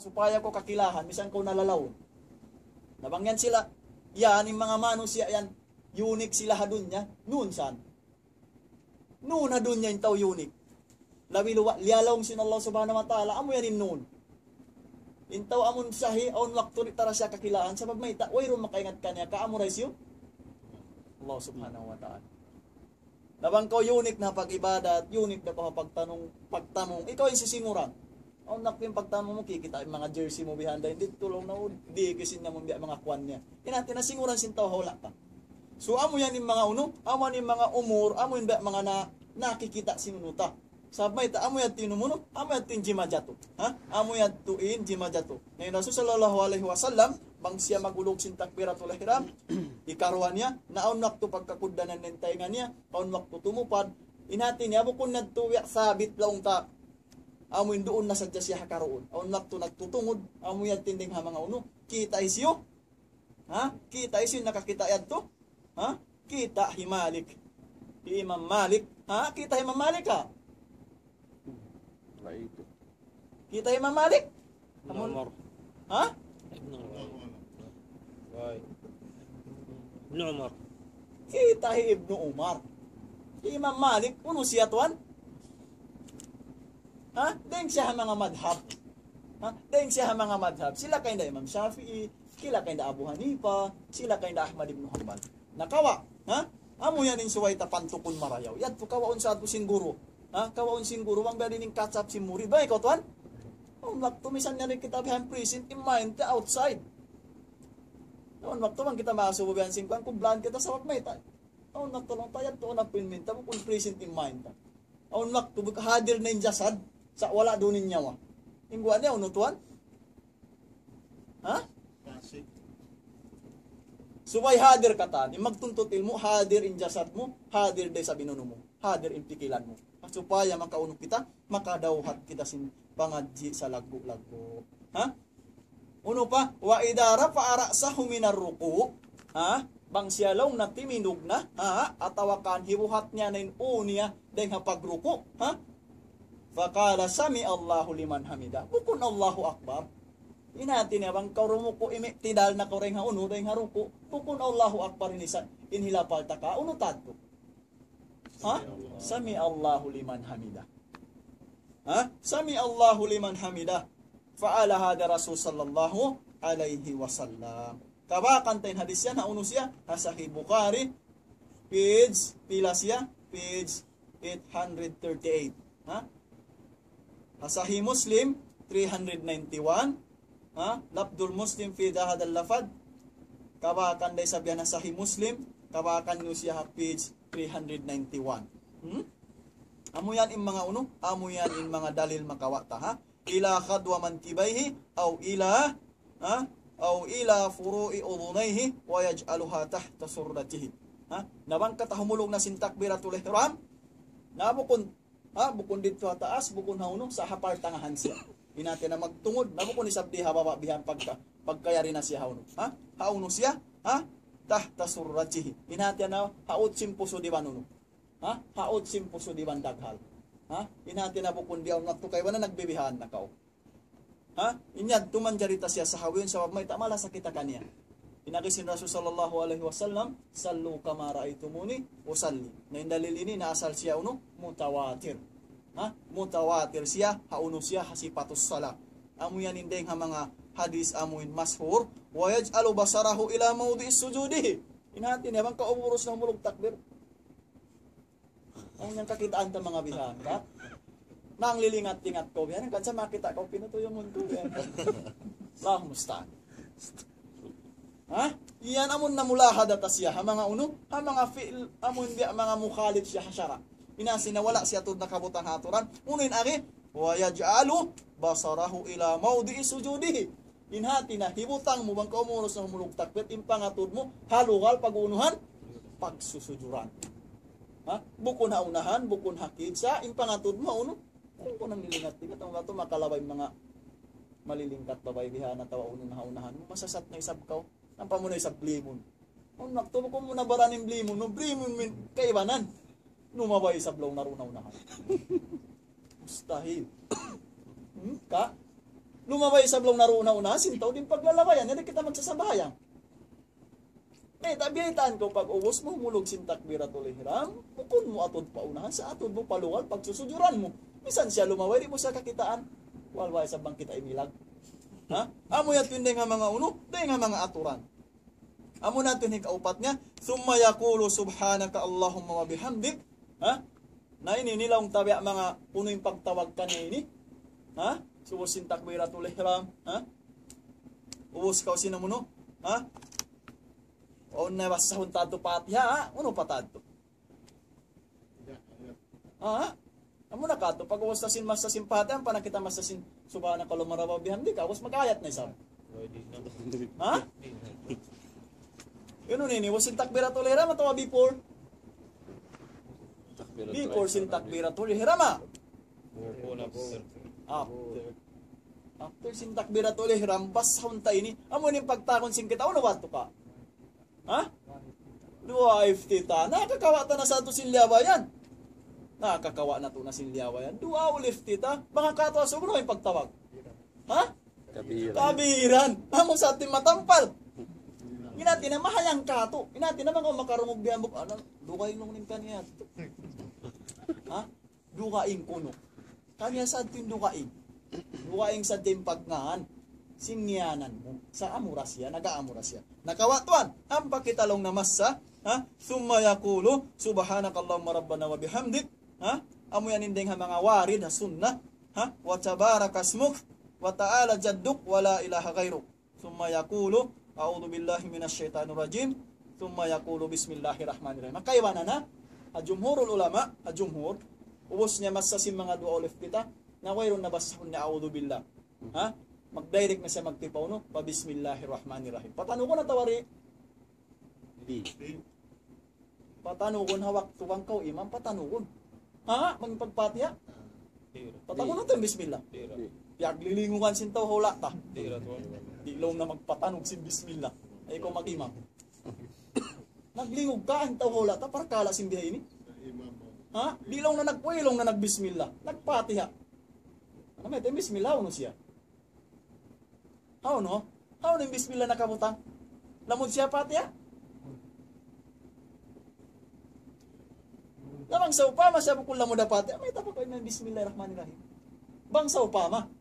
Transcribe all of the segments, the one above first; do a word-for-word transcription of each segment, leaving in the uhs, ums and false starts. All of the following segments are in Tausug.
supaya kaw kakilahan, misan kaw nalalaw. Na bang yan sila, yan, in manga manusiya' yan, unique sila ha dunya, nuun san. Nuun ha dunya in tau unique. Labi luwa, liyalaung sin Allah Subhanahu wa Ta'ala, amu yan in nuun. In tau amun sahi, awn waktu di' ta da siya kakilahan, sabab mayta', wayruun makaingat kaniya, ka amu da hisiyu? Allah Subhanahu wa Ta'ala. Na bang kaw unique na pag-ibadat, unique na kaw ha pagtanong, pagtanong, ikaw in sisinguran. Awn na in pagtanong mu, kikita' in manga jersey mu bihan da, hindi tulong na, di' kisin na mu biya' manga kuwan niya. In hati na singuran sin tau ha hula' ta. So, amu yan in manga unu, amu yan in manga umur, amu yan biya' manga na, nakikita' sin unu ta. Sabab mayta', amu yadtu in umunu, amu yadtu in jimajatu. Ha? Amu yadtu in jimajatu. Na in Rasul sallallahu alayhi wasallam, bang siya magulug sin takbiratul ihram, hikaruwa niya, na awn waktu pagkakugdanan in taynga niya, awn waktu tumupad, in hati niya, bukun na yadtu ya sabit laung ta. Amu in duun na sadja siya ha karuun. Awn waktu nagtutungud, amu yadtu in dayn ha manga unu, kita' hisiyu, Ha? Kita' hisiyu in nakakita' yadtu? Ha? Kita' hi Malik. Hi Imam Malik. Ha? Kita' hi Imam Malik, ha? Ra'aytu. Kita' hi Imam Malik? Ibn Umar. Ha? Ibn Umar. Way. Ibn Umar. Kita' hi Ibnu Umar. Hi Imam Malik, unu siya tuwan? Ha? Dayn siya ha manga madhab. Ha? Dayn siya ha manga madhab. Sila kainda Imam Shafi'i, sila kainda Abu Hanifa, sila kainda Ahmad ibn Hanbal. Na kawa', ha? Amu yan in subay ta pantukun marayaw. Yadtu kawaun sa yadtu sin guru. Ha? Kawaun sin guru, bang biya' diin in kacap sin murid. Bay, kaw tuwan? Awn waktu misan niya rin kita bihan present in mind ta outside. Awn waktu bang kita masubu bihan sin kuwan, kublaan kita sabab mayta'. Awn waktu laung ta yadtu, awn appointment ta, bukun present in mind ta. Awn waktu bukun hadir na in jasad, sa' wala' duun in nyawa. In guwa' niya, unu tuwan? Ha? Subay hadir katan. In magtuntut ilmu', hadir in jasad mu, hadir da isab in unu mu, hadir in pikilan mu. Supaya makaunu kita, makadawhat kita sin pangadji' salaggu'-laggu'. Ha? Unu pa? وإذا رفع رأسه من الركوع. Ha? Bang siya laung na timindug na, ha? Atawa kan hibuhat niya na in ū niya dayn ha pagruku', ha? فقال سمع الله لمن حمده. Bukun Allahu Akbar. In hati niya bang kaw rumuku' imi'tidal na kaw dayn ha unu, dayn ha ruku'. Bukun Allahu Akbar in isa, in hilapal ta ka, unu ta yadtu? Ha? سمع الله لمن حمده. Ha? سمع الله لمن حمده. فعل هذا رسول صلى الله عليه وسلم. Kabakan ta in hadis yan, ha unu siya? Ha Sahih Bukhari, page, pila siya? Page eight hundred thirty-eight. Ha? Ha Sahih Muslim, three hundred ninety-one. Ha? Lafdhul Muslim fi hadhal lafdh. Kabakan da isab yan ha Sahih Muslim, kabakan niyu siya ha page three hundred ninety-one. Hmm? Amu yan in manga unu, amu yan in manga dalil makawa' ta, ha? إلى خذو منكبيه أو إلى, ha? أو إلى فروع أذنيه ويجعلها تحت سرته. Ha? Na bang kita humulug na sin takbiratul ihram, na bukun, ha? Bukun didtu ha taas, bukun ha unu, sa' ha partangahan siya. In hati na magtungud, na bukun isab di ha baba' bihan pagka, pagkayari na siya ha unu. Ha? Ha unu siya? Ha? تحت سرته. In hati na ha ut sin pusu' di' ba unu. Ha? Ha ut sin pusu' di' ba daghal. Ha? In hati na bukun di' awn waktu kaibanan nagbibihan na kaw. Ha? In yadtu manjari ta siya sahawiyun sabab mayta' malasa kita kaniya. In agi sin Rasul sallallahu alayhi wasallam, صلوا كما رأيتموني أصلي. Na in dalil ini na asal siya unu, mutawatir. Ha? Mutawatir siya, ha unu siya, ha sifatus salah. Amu yan in dayng ha manga hadis amu in mashhur, ويجعل بصره إلى موضع سجوده. In hati niya, bang kaw umurus na humulug takbir. Awn yan kakitaan ta manga bihan, ka? Nanglilingat-lingat kaw bihan, kan sa' makita' kaw, pinutuyungun kaw bihan. Allahu musta'an. Ha? Yan amun na mulahada ta siya, ha manga unu, ha manga fi'l, amun biya' manga mukhalif siya ha sara'. In hati na wala' siya tuud nakabutang ha aturan, unu in agi, ويجعل بصره إلى موضع سجوده. In hati na, hibutang mu bang kaw umurus na humulug takbir, in pangatud mu, ha lugal pag-uunuhan, pagsusujuran. Ha? Bukun ha unahan, bukun ha kidsa, in pangatud mu, ha unu? Kung kunang lilingat-lingat, ang bato makalabay manga malilingkat babai bihan atawa unu na ha unahan mu, masasat na isab kaw. Ampa mu na isab blimun. Awn waktu bukun mu na baranin blimun, no blimun mu in kaibanan. Lumabay isab laung na duun ha unahan. Mustahil. Hmm? Ka? Lumabay isab laung naruun ha unahan sin tau, di' paglalabayan, di' kita magsasambahayang. Mayta', biyaytaan kaw pag-ubus mu, humulug sin takbiratul ihram, bukun mu atud pa unahan, sa' atud mu pa lugal, pagsusujuran mu. Misan siya lumabay, di' mu siya kakitaan. Wal, way sa bang kita imilag. Ha? Amu yadtu in dayn ha manga unu, dayn ha manga aturan. Amu na yadtu in hikaupat niya, ثم يقول سبحانك اللهم وبحمدك. Ha? Na ini, ini laung ta biya' manga unu in pagtawag kaniya ini. Ha? Ubus sin takbiratul ihram. Ha? Ubus kaw sin amu unu. Ha? Awn na basahun ta yadtu Fatiha, ha? Unu pa ta yadtu? Ha? Amu na katu', pag-ubus ta sin masa sin Fatiha, ampa na kita masa sin سبحانك اللهم ربنا وبحمدك, ubus mag-ayat na isab. Ha? Yun ini, ubus sin takbiratul ihram atawa before? Before sin takbiratul ihram, ha? After. After sin takbiratul ihram, basahun ta ini. Amu ini in pagtawagun sin kita, unu ba yadtu ka? Ha? Duwaa iftitah. Nakakawa' ta na sa yadtu sin liyabayan. Nakakawa' natu' na sin liyabayan. Duwaa ul iftitah. Manga katu' asubra in pagtawag. Ha? Kabiran. Kabiran. Amu sa yadtu in matampal. Ginati na mahayang katu'. Ginati na manga makarungug biya' hambuuk. Ano? Dugaing laung niya kaniya. Ha? Dugaing kunu'. Kaniya sa yadtu in dugaing. Dugaing sa yadtu in pagngān. Sin ngiyanan mu. Sa' amu ra siya, nag-aamu ra siya. Nakawa' tuwan, ampa kita laung na masa, ha? ثم يقول سبحانك اللهم ربنا وبحمدك, ha? Amu yan in dayn ha manga warid ha sunnah, ha? وتبارك اسمك وتعالى جدك ولا إله غيرك. ثم يقول أعوذ بالله من الشيطان الرجيم. ثم يقول بسم الله الرحمن الرحيم. Makaibanan na, ha jumhurul ulama, ha jumhur, ubus niya masa sin manga duwaa ul iftitah, na wayruun na basahun niya أعوذ بالله. Ha? Mag-direct na siya magtipaunu, pa بسم الله الرحمن الرحيم. Patanugun atawa di'? Di'. Patanugun ha waktu bang kaw imam, patanugun. Ha? Bang pag-Fatiha? Di' ra. Patanugun ta in bismillah. Di' ra. Piyaglilingugan sin tau ha hula' ta. Di' ra, tuwan. Di' laung na magpatanug sin bismillah. Ay, ikaw mag-imam. Naglingug ka, in tau ha hula' ta, parkala' sin biya' ini. Ha? Di' laung na nag-, di' laung na nagbismillah. Nag-Fatiha. Unu, mayta' in bismillah, unu siya? Hawnu? Hawnu in bismillah nakabutang? Lamud siya Fatiha? Na bang sawpama siya bukun lamud ha Fatiha, mayta' pa kaw in bismillahirrahmanirrahim? Bang sawpama.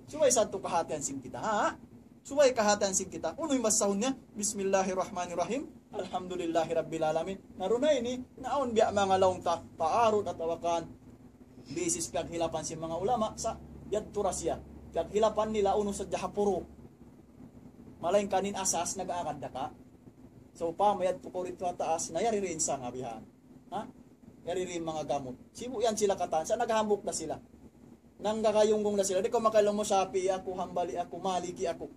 Subay sa yadtu kahatihan sin kita, ha? Subay kahatihan sin kita. Unu in basahun niya? بسم الله الرحمن الرحيم. الحمد لله رب العالمين. Na duun na ini, na awn biya' manga laung ta, ta'arud atawa kan basis piyaghilapan sin manga ulama, sa' yadtu ra siya. Piyaghilapan nila unu sadja ha furu'. Malaingkan in asas nag-aagad da ka. Sawpama yadtu kaw didtu ha taas, na yari rin sa ngabihan. Ha? Yari rin manga gamut. Sibu' yan sila katan, sa' naghambuuk da sila. Nanggagayunggung da sila. Di' kaw makailamu Shafi'i aku, Hanbali aku, Maliki aku.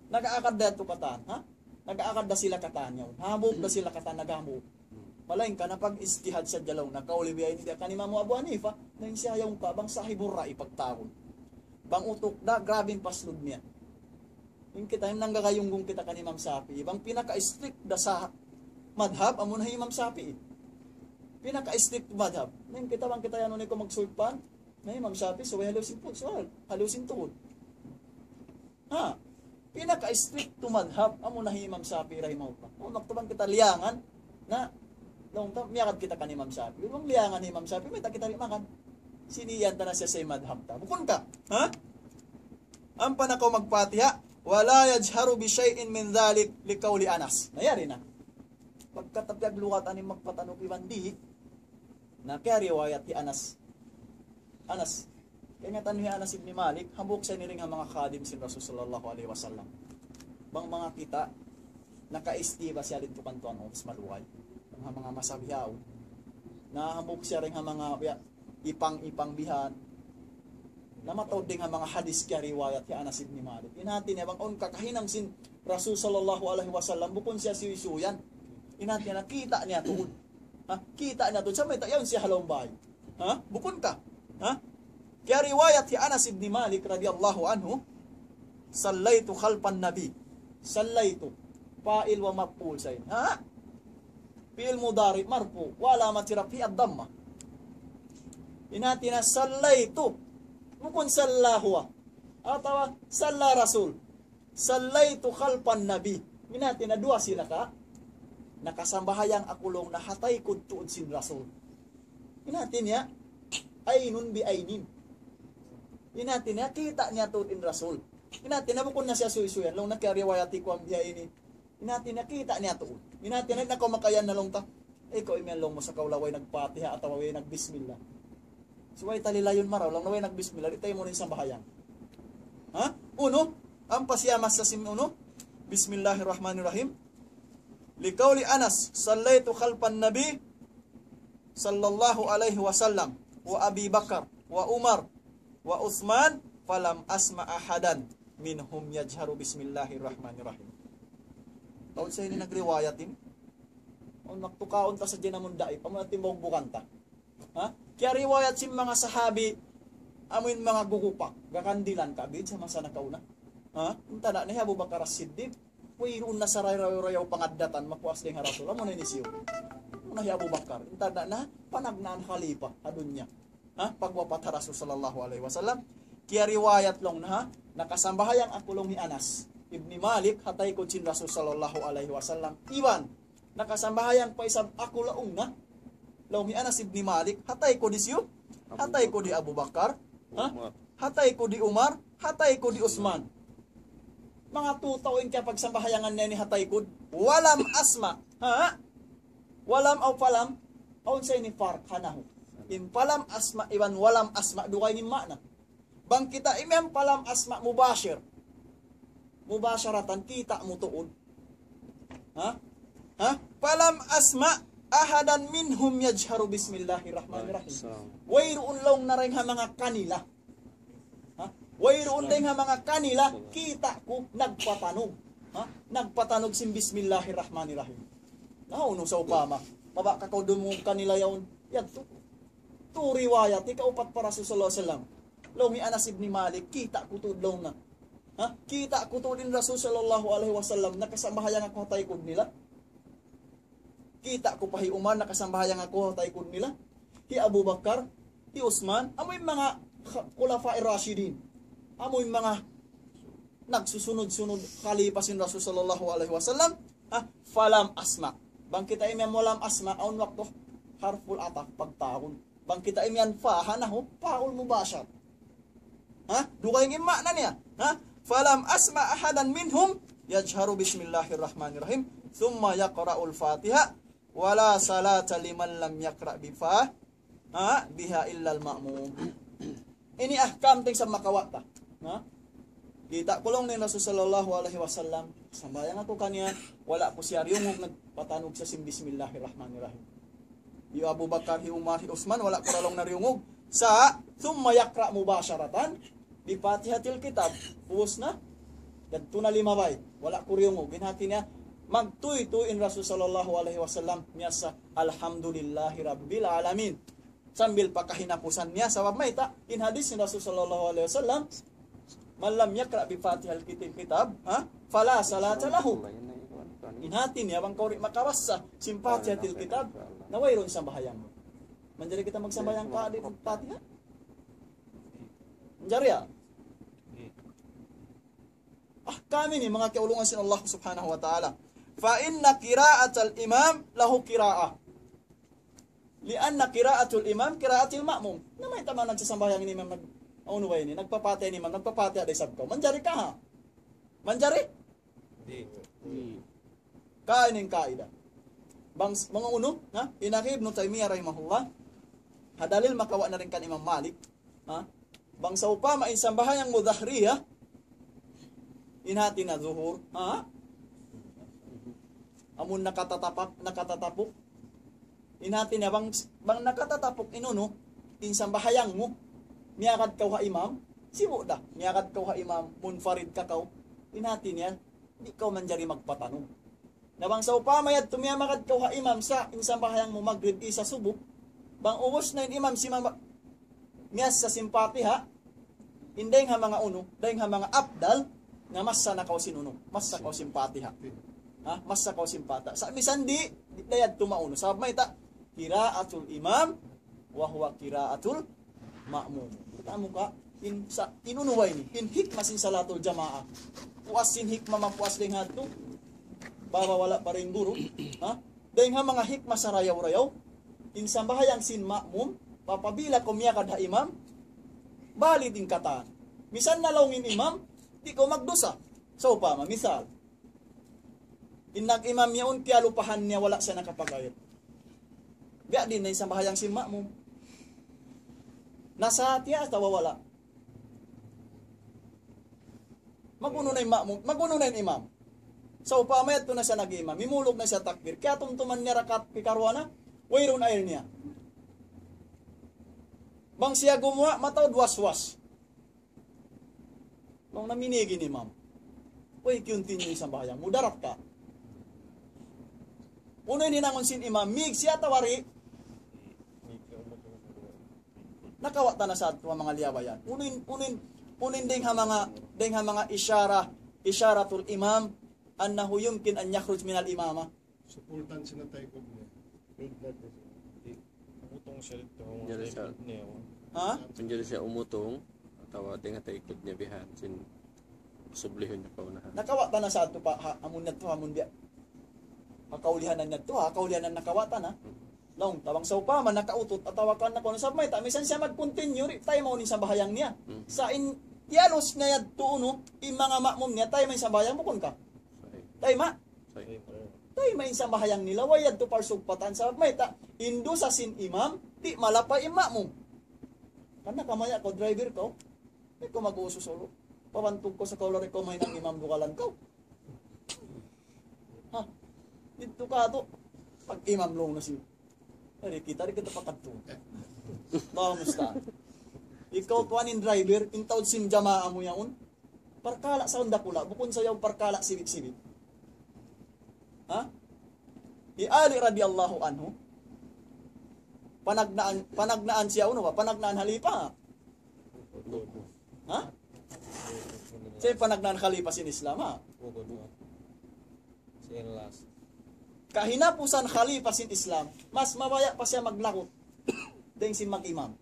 Nag-aagad da yadtu katan, ha? Nag-aagad da sila katan yaun. Hambuuk da sila katan, naghambuuk. Malaingkan na pag-ijtihad sadja laung na kauli biya' ini da kan Imam Abu Hanifa, na in siya yaun ka, bang sahibur ra'i pagtawagun. Bang utuk da, grabe in paslud niya. In kita, in nanggagayunggung kita kan Imam Shafi'i, bang pinaka-strict da sa madhab, amu na hi Imam Shafi'i. Pinaka-strict madhab. Na in kita, bang kita yan, unu, ikaw magsulpan, na Imam Shafi'i, subay haliw sin pud, subay haliw sin tuhud. Ha? Pinaka-strict madhab, amu na hi Imam Shafi'i rahimahullah. O, waktu bang kita liyangan, na, laung ta, miyagad kita kan Imam Shafi'i. Bang liyangan Imam Shafi'i, mayta' kita di' magad. Siniyan ta na siya sa madhab ta. Bukun ka? Ha? Ampa na kaw mag-Fatiha, ولا يجهر بشيء من ذلك لقول أنس. Na yari na. Pagka ta piyaglugatan in magpatanug iban di', na kiyariwayat hi Anas. Anas. Kaingatan hi Anas ibn Malik, hambuuk siya ini dayn ha manga khadim sin Rasul sallallahu alayhi wasallam. Bang manga kita, naka-S T ba siya didtu kan tuwan, o, mas maluhay. Bang ha manga masa bihaun. Na hambuuk siya dayn ha manga, ya, ipang-ipang bihan. Na mataud dayn ha manga hadis kiyariwayat hi Anas ibn Malik. In hati niya bang awn kakahinang sin Rasul sallallahu alayhi wasallam, bukun siya siyuysuyan. In hati niya, kita' niya tuud. Ha? Kita' niya tuud. Sa' mayta' yaun siya ha lawm bāy. Ha? Bukun ka? Ha? Kiyariwayat hi Anas ibn Malik radiyallahu anhu, صليت خلف النبي. صليت. Fa'il wa maf'ul sa ini. Ha? Fi'il mudari' marfu'. Wa alamati raf'ihi ad-damma. In hati niya صليت. Bukun صلى هو. Atawa, salla Rasul. Sallaytu khalfan Nabi. In hati niya duwa sila ka. Nakasambahayang aku laung niya ha taykud tuud sin Rasul. In hati niya, aynun bi aynin. In hati niya, kita' niya tuud in Rasul. In hati niya, bukun na siya suysuyan. Laung niya kiyariwayat ku in biya' ini. In hati niya, kita' niya tuud. In hati niya, nakaw makayan na laung ta. Ikaw imiyan laung mu sa kaw way nagpatiha atawa way nagbismillah. Subay ta lilayun maraw, laung na way nagbismillah, di' ta imun in sambahayang. Ha? Unu, ampa siya masa sin unu, Bismillahirrahmanirrahim. Liqawli Anas, sallaytu khalfan Nabi sallallahu alayhi wasallam wa Abi Bakar wa Umar wa Uthman falam asma' ahadan minhum yajharu bismillahirrahmanirrahim. Taud sa ini nagriwayat ini. Awn magtukaun ta sadja namun daif, amun atin bukbukan ta. Ha? Kiyariwayat sin manga sahabi, amuin manga gugupak, gakandilan kabid sa masa nakauna. Ha? Inta na hi Abu Bakar As-Siddiq, wayruun na sa rayaw-rayaw pangaddatan, mapuas dayn ha Rasul. Amu na ini siyu. Amu na hi Abu Bakar. Inta na na, panagnaan khalifa ha dunya. Ha? Pagwapat ha Rasul sallallahu alayhi wasallam, kiyariwayat laung niya, ha? Nakasambahayang aku laung hi Anas ibni Malik, ha taykud sin Rasul sallallahu alayhi wasallam. Iban, nakasambahayang pa isab aku laung niya. Laung hi Anas ibni Malik, ha taykud hisiyu? Ha taykud hi Abu Bakar. Ha? Umar. Ha taykud hi Umar. Ha taykud hi Usman. Manga tū tau in kiyapagsambahayangan niya ini ha taykud. Walam asma'. Ha? Walam aw falam. Awn sa ini farq kanahu. In falam asma' iban walam asma', dugaing in maana. Bang kita imiyan falam asma' mubashir. Mubasharatan kita' mu tuud. Ha? Ha? Falam asma' ahadan minhum yajharu bismillahirrahmanirrahim. Wayruun laung niya dayn ha manga kanila. Ha? Wayruun dayn ha manga kanila, kita' ku nagpatanug. Ha? Nagpatanug sin bismillahirrahmanirrahim. Na, unu sa upama. Mabaya' kaw dumungug kanila yaun. Yadtu. Tū riwayat, hikaupat pa Rasul sallallahu alayhi wasallam. Laung hi Anas ibni Malik, kita' ku tuud laung niya. Ha? Kita' ku tuud in Rasul sallallahu alayhi wasallam, nakasambahayang aku ha taykud nila. Kita' ku pa hi Umar, nakasambahayang aku ha taykud nila. Hi Abu Bakar, hi Usman, amu in manga kha-, khulafa rashidin. Amu in manga nagsusunud-sunud khalifa sin Rasul sallallahu alayhi wasallam. Ha? Falam asma'. Bang kita imiyan walam asma', awn waktu harful ataf pagtawagun. Bang kita imiyan fa, ha, nahu, fa'ul mubashar. Ha? Dugaing in maana niya. Ha? Falam asma' ahadan minhum yajharu bismillahirrahmanirrahim. Thumma yaqra'ul Fatiha. Wa la salata liman lam yaqra' bi fa-, ha? Biha illal ma'mum. Ini ahkam dayn ha makawa' ta. Ha? Kita' ku laung niya in Rasul sallallahu alayhi wasallam, sambahayang aku kaniya, wala' ku siya diyungug, nagpatanug siya sin bismillahirrahmanirrahim. Hi Abu Bakar, hi Umar, hi Usman, wala' ku da laung niya diyungug. Sa, thumma yaqra' mubasharatan bi Fatihatil Kitab. Ubus na. Yadtu na limabay. Wala' ku diyungug. In hati niya, magtūy-tūy in Rasul sallallahu alayhi wasallam, miyasa, Alhamdulillahi Rabbil Alamin. Sambil pa kahinapusan niya, sabab mayta', in hadith sin Rasul sallallahu alayhi wasallam, "Man lam yaqra' bi Fatihatil Kitab, ha? Fala salata lahu." In hati niya, bang kaw di' makabasa sin Fatihatil Kitab, na wayruun sambahayang mu. Manjari kita magsambahayang ka di' Fatiha? Manjari, ya? Ahkam ini, manga kiyaulungan sin Allah subhanahu wa ta'ala. Fa inna qira'atal imam lahu qira'ah. Li'anna qira'atul imam qira'atil ma'mum. Na mayta' man nagsasambahayang in imam nag-, unu ba ini? Nagpapatiha in imam, nagpapatiha da isab kaw. Manjari ka, ha? Manjari? Di'. Di'. Kain in kaida. Bang s-, manga unu, ha? In agi hi Ibnu Taymiyyah rahimahullah, ha dalil makawa' na dayn kan Imam Malik, ha? Bang sawpama in sambahayang mu dhahriya, in hati niya zuhur, ha? Amun nakatatapak, nakatatapuk. In hati niya bang, bang nakatatapuk in unu, in sambahayang mu, miyagad kaw ha imam, sibu' da, miyagad kaw ha imam, munfarid ka kaw. In hati niya, di' kaw manjari magpatanug. Na bang sawpama yadtu miyamagad kaw ha imam sa, in sambahayang mu Magrib, Isa, Subu, bang ubus na in imam simama-, miyasa sin Fatiha, in dayng ha manga unu, dayng ha manga afdal, na masa na kaw sin unu, masa kaw sin Fatiha. Ha? Masa kaw sin Fatiha. Sa' misan di', di' da yadtu maunu. Sabab mayta', qira'atul imam, wa huwa qira'atul ma'mum. Kita' mu ka? In sa, in unu way ini, in hikmah sin salatul jamaah. Puas sin hikmah, mapuas dayn ha yadtu. Baba wala' pa rin guru. Ha? Dayn ha manga hikmah sarayaw-rayaw. In sambahayang sin ma'mum, apabila kaw miyagad ha imam, bali' in katan. Misan na laung in imam, di' kaw magdusa. Sawpama, misal. In nag-imam yaun, kiyalupahan niya, wala' siya nakapag-ayat. Biya' diin na in sambahayang sin ma'mum. Nasahat niya atawa wala'? Mag-unu na in ma'mum, mag-unu na in imam. Sawpama yadtu na siya nag-imam, himulug na siya takbir. Kiyatumtuman niya rakaat hikaruwa na, wayruun ayil niya. Bang siya gumuwa', mataud waswas. Laung niya minigi in imam. Way, continue in sambahayang mu, darat ka. Unu in hinangun sin imam, mig siya atawa di'? Nakawa' ta na sa yadtu manga liyabayan. Unu in, unu in, unu in dayn ha manga, dayn ha manga ishara, isharatul imam, annahu yumkin an yakhruj minal imamah. Supultan sin taykud niya. Umutung siya didtu, ha? Taykud niya, oh. Ha? Kung dyan siya umutung, atawa dayn ha taykud niya bihan, sin sublihun niya kaunahan. Nakawa' ta na sa yadtu pa, ha, amun yadtu, amun biya'. Ha kaulihanan yadtu, ha kaulihanan nakawa' ta na. Laung ta bang sawpama nakautut, atawa kan na kuwan, sabab mayta', misan siya mag-continue, di' taymaun in sambahayang niya. Hmm. Sa' in, iyalus niya yadtu unu, in manga ma'mum niya, tayma in sambahayang, bukun ka? Sahih. Tayma? Sahih. Tayma in sambahayang nila, way yadtu parsugpatan, sabab mayta', in dusa sin imam, di' malapay in ma'mum. Karna' kamaya' kaw driver kaw, di' kaw mag-uusus ulu. Pabantug kaw sa kaw lari kaw mahinang imam dugalan kaw. Ha? Didtu ka tu. Pag-imam laung na siya. Ari kita, di' kita pakadtu. Allahu musta'an. Ikaw tuwan in driver, in taud sin jamaa mu yaun. Parkala' sa dakula', bukun sa yaun parkala' sibi'-sibi'. Ha? Hi Ali radiyallahu anhu, panagnaan, panagnaan siya, unu ba? Panagnaan halipa. Ha? Siya in panagnaan khalifa sin Islam, ha? Kahinapusan khalifa sin Islam, mas mabaya' pa siya maglakut dayn sin mag-imam.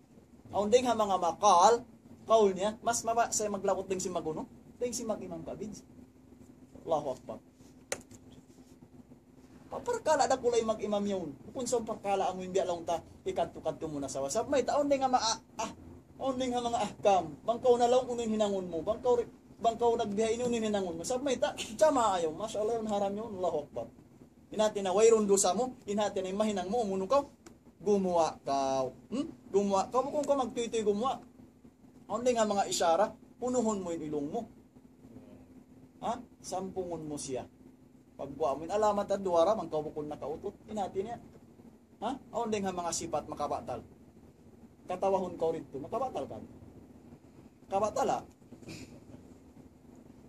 Awn dayn ha manga maqal, kaul niya, mas mabaya' siya maglakut dayn sin mag-unu, dayn sin mag-imam kabid. Allahu Akbar. Parkala' dakula' in mag-imam yaun. Bukun sa parkala' amu in biya' laung ta, hikadtu-kadtu mu na sawa. Sabab mayta', awn dayn ha ma-, ah, ah, awn dayn ha manga ahkam. Bang kaw na laung unu in hinangun mu. Bang kaw ri-, bang kaw nagbiha ini unu in hinangun mu. Sabab mayta', jamaa yaun. Masha Allah yaun, haram yaun. Allahu Akbar. In hati niya wayruun dusa mu, in hati niya in mahinang mu, umunu kaw, gumuwa' kaw. Hmm? Gumuwa' kaw, bukun kaw magtuytuy gumuwa'. Awn dayn ha manga ishara, punuhun mu in ilung mu. Ha? Sampungun mu siya. Pagguwa' mu in alamat ha duwa ra, bang kaw bukun nakautut, in hati niya. Ha? Awn dayn ha manga sipat makabatal. Katawahun kaw didtu, makabatal ka. Kabatal, ha?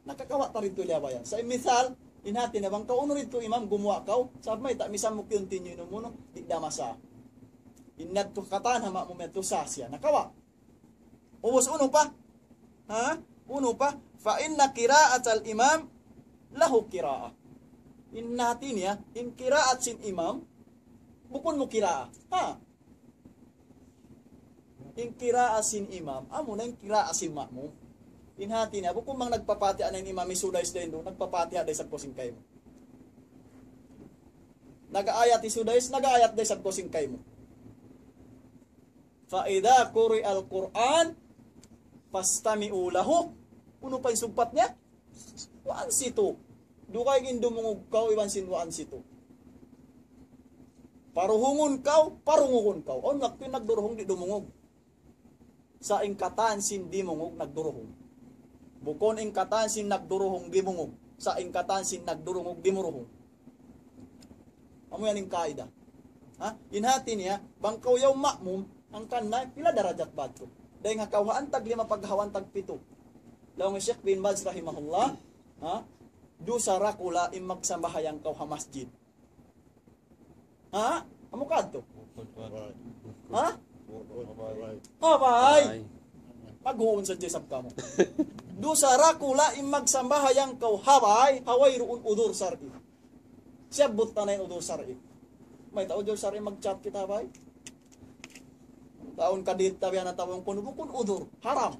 Nakakawa' ta didtu liyabayan. Sa' misal, in hati niya bang kaw unu didtu imam, gumuwa' kaw, sabab mayta', misan mu continue in umunu, di' da masa. In yadtu katan ha ma'mum yadtu sah siya. Nakawa'. Ubus unu pa? Ha? Unu pa? فإن قراءة الإمام له قراءة. In hati niya, in qiraat sin imam, bukun mu qiraat. Ha? In qiraat sin imam, amuna in qiraat sin ma'mum. In hati niya, bukun bang nagpapatiha na in imam, hi Sudais dayn duun, nagpapatiha da isab kaw sin kaymu. Nag-aayat hi Sudais, nag-aayat da isab kaw sin kaymu. فإذا قرئ القرآن فاستمعوا له. Unu pa in sugpat niya? وأنصتوا. Dugaing in dumungug kaw iban sin وأنصتوا. Paruhungun kaw, parungugun kaw. Awn waktu in nagduruhung di' dumungug. Sa' in katan sin dimungug nagduruhung. Bukun in katan sin nagduruhung dimungug. Sa' in katan sin nagdurungug dimuruhung. Amu yan in kaida. Ha? In hati niya, bang kaw yaun ma'mum, hangkan na, pila darajat ba yadtu? Dayn ha kaw ha antag lima pagga ha antag pitu. Laung hi Sheikh bin Baz rahimahullah, ha? Dusa dakula' in magsambahayang kaw ha masjid. Ha? Amu kadtu? Ha? Ha, bay. Bay. Paghuun sadja isab kamu. Dusa dakula' in magsambahayang kaw ha bay, ha wayruun udhur shar'i. Siyabbut ta na in udhur shar'i. Mayta' udhur shar'i mag-chat kita ha bay? Taun kadit tabihan na taun kunu bukun udhur. Haram.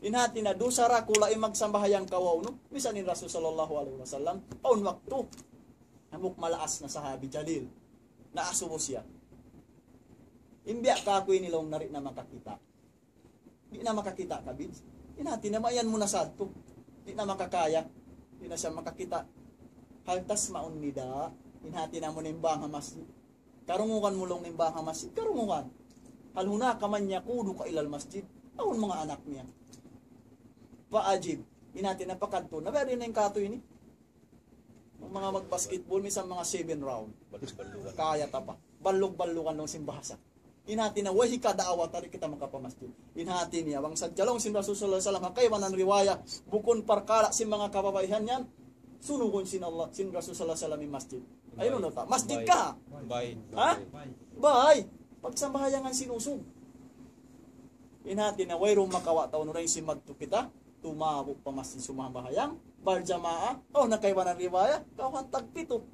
In hati niya dusa ra kula' in magsambahayang kaw ha unu, misan in Rasul sallallahu alayhi wasallam, awn waktu, hambuuk malaas na sahabi jalil, naasubu siya. In biya' kaku' ini laung niya di' na makakita'. Di' na makakita' kabid. In hati niya mayan mu na sadtu. Di' na makakaya. Di' na siya makakita'. Hal tasma'un nida. In hati niya mu nimbang ha masjid. Karungugan mu laung nimbang ha masjid. Karungugan. Hal hunaka man yaquduka ilal masjid. Awn manga anak niya. Paajib. In hati niya pakadtu. Nabiya' di' na in katu' ini. Manga magbasketball, misan manga seven round. Kaya ta pa. Ballug-ballugan laung sin bahasa. In hati niya, way hikadaawa, di' kita makapamasjid. In hati niya, bang sadja laung sin Rasul sallallahu alayhi wasallam, ha kaibanan riwaya, bukun parkala' sin manga kababaihan yan, sunugun sin Allah, sin Rasul sallallahu alayhi wasallam in masjid. Ayun, no, ta? Masjid ka? Bay. Ha? Bay. Pagsambahayangan sin usug. In hati niya, wayruun makawa' tau nurain sin madtu kita, tumabu' pa masjid sumambahayang, barjamaa, aw, ha kaibanan riwaya, kawhaan tagpitu.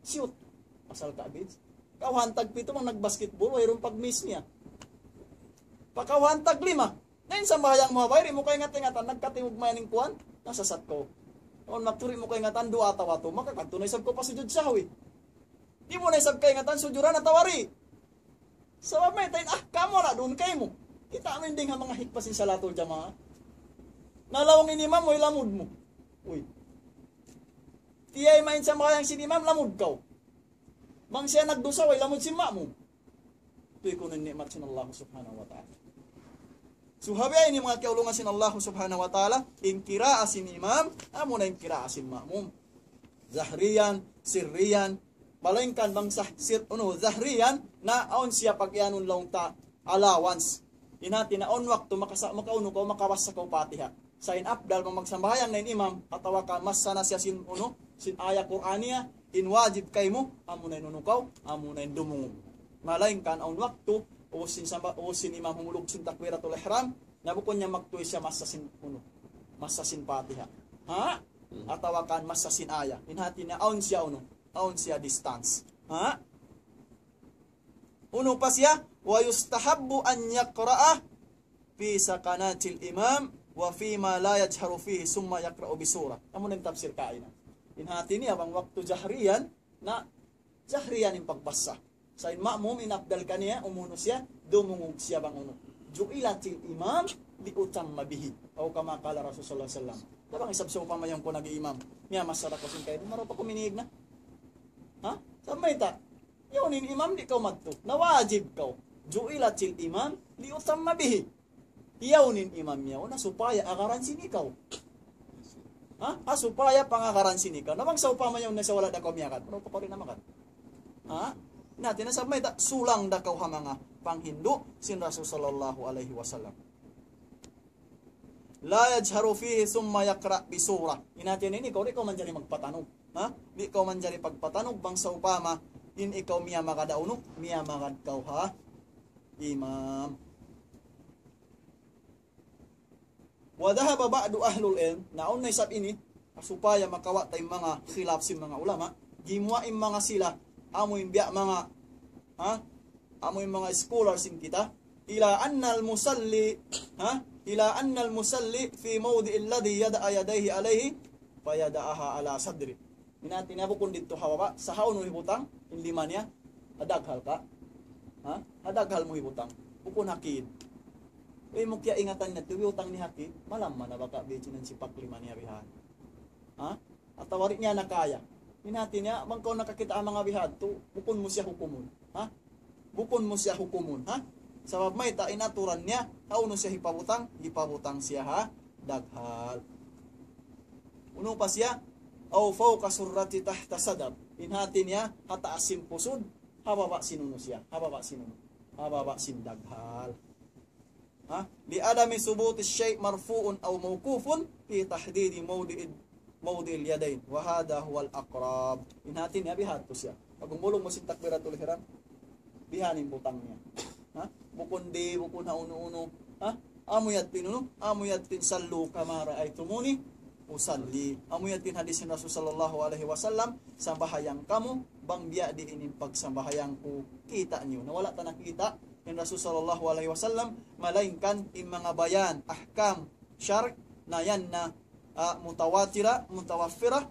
Siyut. Asal ka, Bids? Kawhaan tagpitu, bang nagbasketball, wayruun pag-miss niya. Pakawhaan taglima. Na in sambahayang mu ha bay, di' mu kaingat-ingatan, nagkatimug mayan in kuwan, nasasat kaw. Awn waktu di' mu kaingatan, duwa atawa tū, makakadtu na isab kaw pa sujud sahwi. Di' mu na isab kaingatan, sujuran atawa di'. Sabab mayta', in ahkam wala' duun kaymu. Kita' mu in dayn ha manga hikmah sin salatul jamaah. Na laung in imam, way lamud mu. Uy. Tiyayma' in sambahayang sin imam, lamud kaw. Bang siya nagdusa, way lamud sin ma'mum. Tuy kunu' in ni'mat sin Allah subhanahu wa ta'ala. So, ha biya' ini manga kiyaulungan sin Allah subhanahu wa ta'ala, in kiraa sin imam, amuna in kiraa sin ma'mum. Zahriyan, sirriyan, malaingkan bang sah-, sir-, unu, zahriyan, na awn siya pag-iyanun laung ta allowance. In hati niya awn waktu makasa-, makaunu kaw, makabasa kaw Fatiha. Sa' in afdal bang magsambahayang na in imam, atawa ka massa na siya sin unu, sin aya Qur'aniya, in wajib kaymu, amuna in unu kaw, amuna in dumungug. Malaingkan awn waktu, ubus sin samba-, ubus sin imam humulug sin takbiratul ihram, na bukun niya magtuy siya massa sin unu, massa sin Fatiha. Ha? Hmm. Atawa ka massa sin aya. In hati niya awn siya unu, awn siya distance. Ha? Unu pa siya, ويستحب أن يقرأ في سكنات الإمام وفيما لا يجهر فيه ثم يقرأ بسورة. Amuna in tafsir kaina. In hati niya bang waktu jahriyan, na jahriyan in pagbasa. Sa' in ma'mum in afdal kaniya, umunu siya, dumungug siya bang unu. جعلت الإمام لأتم به. أو كما قال رسول الله صلى الله عليه وسلم. Na bang isab sawpama yan kaw nag-imam. Miyamassa da kaw sin kaymu, marayaw pa kaw miyig na. Ha? Sa' mayta'? Yaun in imam di' kaw madtu. Na wajib kaw. جعلت الإمام لأتم به. Yaun in imam yaun na supaya agaran sin ikaw. Ha? Ha, supaya pangagaran sin ikaw. Na bang sawpama yaun na sa' wala' da kaw miyagad. Marayaw pa kaw di' na magad. Ha? Na, hati niya sa' mayta', sulang da kaw ha manga panghindu' sin Rasul sallallahu alayhi wasallam. لا يجهر فيه ثم يقرأ بسورة. In hati niya ini, kaw di' kaw manjari magpatanug. Ha? Di' kaw manjari pagpatanug bang sawpama in ikaw miyamagad ha unu, miyamagad kaw ha imam. وذهب بعض أهل العلم, na awn na isab ini, supaya makawa' ta in manga khilaf sin manga ulama, gimuwa' in manga sila, amu in biya' manga, ha? Amu in manga scholars sin kita, إلى أن المصلي، ha? إلى أن المصلي في موضع الذي يضع يديه عليه فيضعها على صدره. In hati niya bukun didtu ha baba', sa' hawnu hibutang, in lima niya, ha daghal ka. Ha? Ha daghal mu hibutang. Bukun ha kid. Way mu kiyaingatan na, hibutang niya ha kid, malamma na baka bichinan sipak lima niya bihan. Ha? Atawa di' niya na kaya. In hati niya, bang kaw nakakita' ha manga bihadtu, bukun mu siya hukumun. Ha? Bukun mu siya hukumun, ha? Sabab mayta', in aturan niya, hawnu siya hipabutang, hipabutang siya ha daghal. Unu pa siya, أو فوق السرة تحت الصدر. In hati niya, ha taas sin pusud, ha baba' sin unu siya, ha baba' sin unu, ha baba' sin daghal. Ha? لعدم ثبوت الشيء مرفوع أو موقوف في تحديد موضع، موضع اليدين، وهذا هو الأقرب. In hati niya bihadtu siya. Pag humulug mu sin takbiratul ihram, bihan in butang niya. Ha? Bukun di', bukun ha unu-unu. Ha? Amu yadtu in unu, amu yadtu in صلوا كما رأيتموني أصلي. Amu yadtu in hadis sin Rasul sallallahu alayhi wasallam, sambahayang kamu, bang biya' diin in pagsambahayang ku, kita' niyu. Na wala' ta nakita', in Rasul sallallahu alayhi wasallam, malaingkan in manga bayan, ahkam, shar', na yan na, ah, mutawatira, mutawaffira,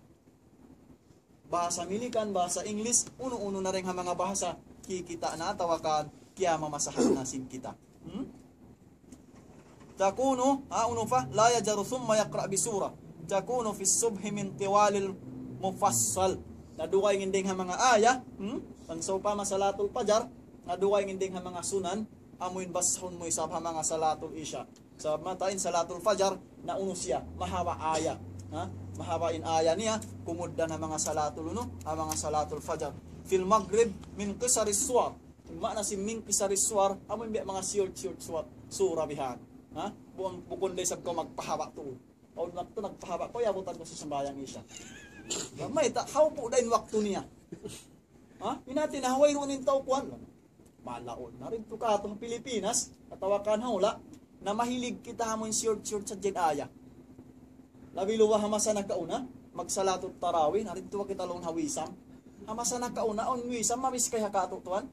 bahasa Milikan, bahasa English, unu-unu na dayn ha manga bahasa, kikita' na atawa kan kiyamamasahan na sin kita. Hmm? تكون, ha, unu pa, لا يجهر ثم يقرأ بسورة تكون في الصبح من طوال المفصل. Na dugaing in dayn ha manga aya, hmm? Bang sawpama salatul fajar, na dugaing in dayn ha manga sunan, amu in basahun mu isab ha manga salatul isha. Sabab mataud in salatul fajar, na unu siya, mahaba' aya. Ha? Mahaba' in aya niya, kumugdan ha manga salatul unu, ha manga salatul fajar. في المغرب من قصر السور. Maana sin من قصر السور, amu in biya' manga short, short, short, sura bihan. Ha? Bukun, bukun da isab kaw magpahaba' tuud. Awn waktu nagpahaba' kaw, yabutan kaw sin sambahayang isha. Mayta', hawpu' da in waktu niya. Ha? In hati niya, wayruun in tau kuwan. Malaun na rin tu katu' ha Pilipinas, atawa kan ha hula', na mahilig kita ha amu in short-short sadja in aya. Labi luwa ha masa nakauna, magsalatul tarawih, na rin tu kita laung ha Wisam. Ha masa nakauna, awn Wisam, mabiskay ha katu' tuwan.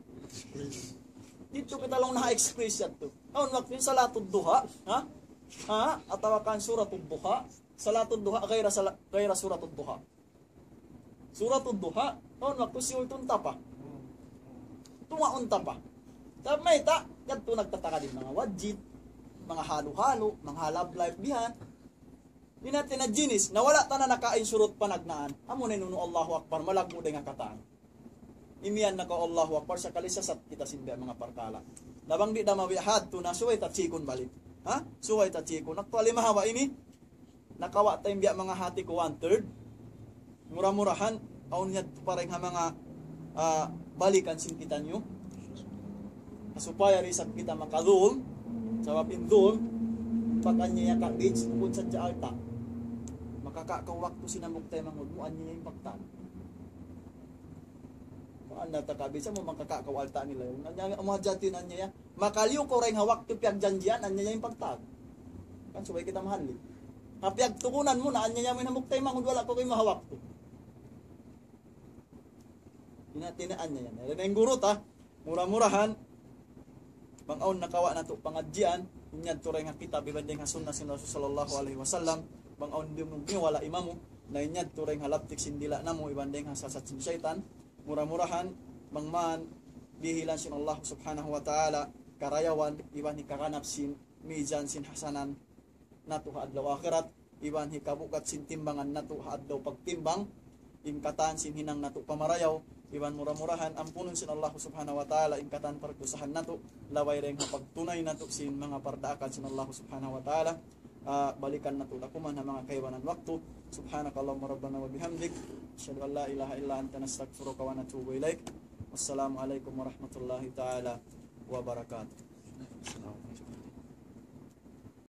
Didtu kita laung na ha Express yadtu. Awn waktu in salatul duha, ha? Ha? Atawa kan suratul duha, salatul duha, غير sala-, غير suratul duha. Suratul Duha, awn waktu siyultun ta pa. Tungaun ta pa. Sa' mayta', yadtu nagtatagad in manga wajid, manga halu-halu, manga love life bihan. In hati niya jinis, na wala' ta na nakain surut panagnaan. Amu na in unu Allahu Akbar, malaggu' dayn ha katan. Imiyan na kaw Allahu Akbar, sakali sasat kita sin biya' manga parkala'. Na bang di' da mabiya' hadtu na, subay ta chikun balik. Ha? Subay ta chikun. Actually, mahaba' ini, nakawa' ta in biya' manga hati ku one third. Mura-murahan, awn yadtu pa dayn ha manga, ah, balikan sin kitaniyu. Supaya di' isab kita makadhulm, sabab in dhulm, pag-anyaya ka, bukun sadja alta'. Makakawa' kaw waktu sin hambuuk taymanghud mu, anyaya in pagtag. Maan na ta kabisa mu, makakawa' kaw alta' nila. Anyaya, amu hadja in anyaya. Makaliyu kaw dayn ha waktu piyagjanjian, anyaya in pagtag. Kan subay kita mahalli'. Ha piyagtukunan mu na, anyaya mu in hambuuk taymanghud, wala' kaw kaymu ha waktu. Ina-, tinaan niya yan. Yan na in guru ta, mura-murahan, bang awn nakawa' natu' pangadjian, in yadtu dayn ha kitab iban dayn ha sunna sin Rasul sallallahu alayhi wasallam, bang awn dimugniyu wala' imamu, na in yadtu dayn ha laptik sin dila' namu' iban dayn ha sasat sin saytan, mura-murahan, bang man dihilan sin Allah subhanahu wa ta'ala, karayawan, iban hikaganap sin mizan sin hasanat natu' ha adlaw akhirat, iban hikabugat sin timbangan natu' ha adlaw pagtimbang, in katan sin hinang natu' pamarayaw, iban mura-murahan ampunun sin Allah subhanahu wa ta'ala in katan pardusahan natu', labay dayn ha pagtunay natu' sin manga pardaakan sin Allah subhanahu wa ta'ala, ah, balikan natu' da kuman ha manga kaibanan waktu. سبحانك اللهم ربنا وبحمدك، أشهد أن لا إله إلا أنت، نستغفرك ونتوب إليك. والسلام عليكم ورحمة الله تعالى وبركاته.